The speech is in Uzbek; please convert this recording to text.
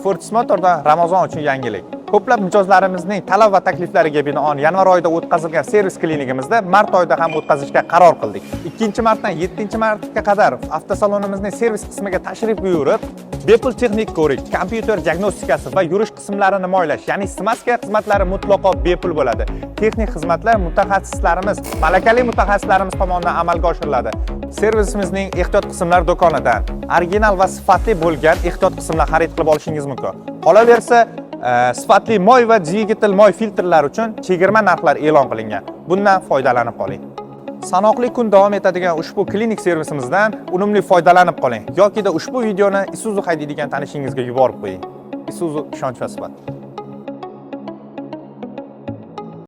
Fortis Motordan Ramazon uchun yangilik. Ko'plab mijozlarimizning talab va takliflariga binoan yanvar oyida o'tkazilgan servis klinikimizda mart oyida ham o'tkazishga qaror qildik. 2-martdan 7-martga qadar avtosalonimizning servis qismiga tashrif buyurib, bepul texnik ko'rik, kompyuter diagnostikasi va yurish qismlarini moylash, ya'ni смазка xizmatlari mutlaqo bepul bo'ladi. Texnik xizmatlar mutaxassislarimiz, malakali mutaxassislarimiz tomonidan amalga oshiriladi. Servisimizning ehtiyot qismlar do'konidan original va sifatli bo'lgan ehtiyot qismlar xarid qilib olishingiz mumkin. Qolaversa, sifatli moy va dvigatel moy filtrlari uchun chegirma narxlar e'lon qilingan. Bundan foydalanib qoling. Sanoqli kun davom etadigan ushbu klinik servisimizdan unumli foydalanib qoling yokida ushbu videoni Isuzu haydaydigan tanishingizga yuborib qo'ying. Isuzu, ishonch va sifat.